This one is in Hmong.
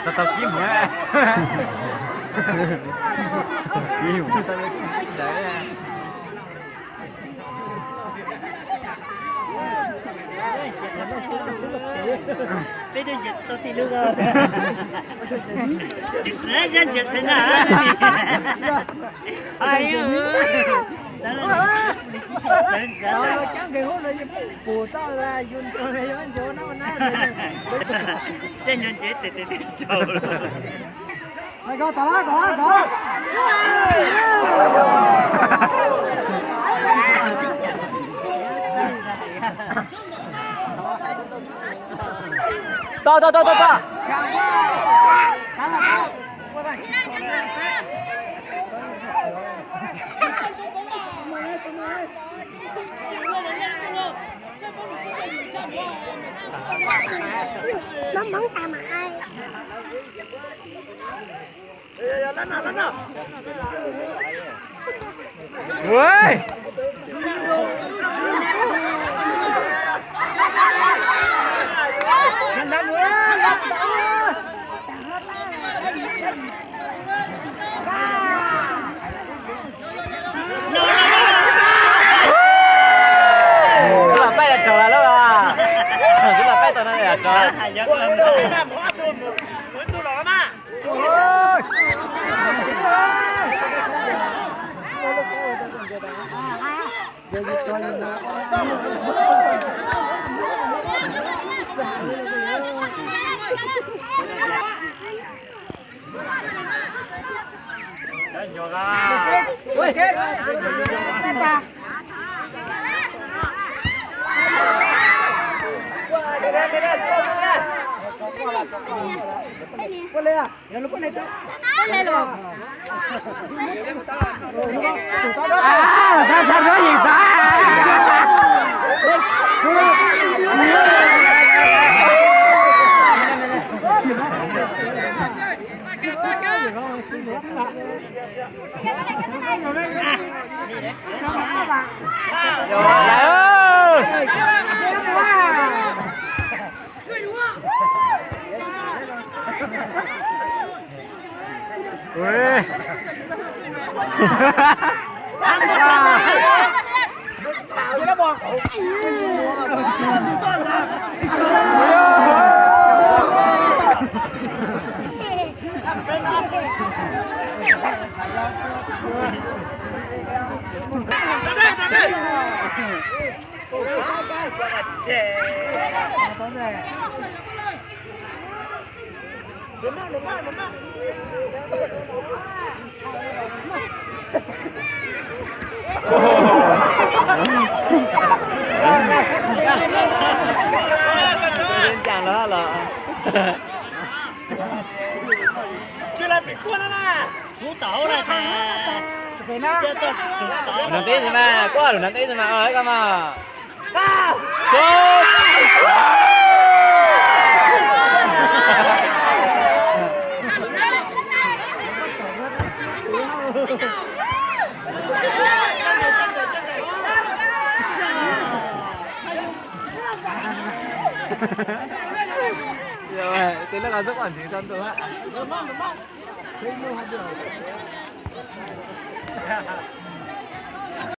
Tau tau kib mus. Tau kib mus. Peb tug ntses tau ti lub. Tsis xav ya ntses txhais na. Ai, cab nqes hauv no pus toj yus ntses na. Tej nyuag ntses tes tes rau. Tau, tau, tau, tau, tau. Móng móng tao mà ai. Ui. Xub los paib tau lawm. Xub los paib tau no tau. Lub ntev xwb mas, kuv lub ntev xwb mas, koj mas. Tej lub qab zog ntxiv tau ntu.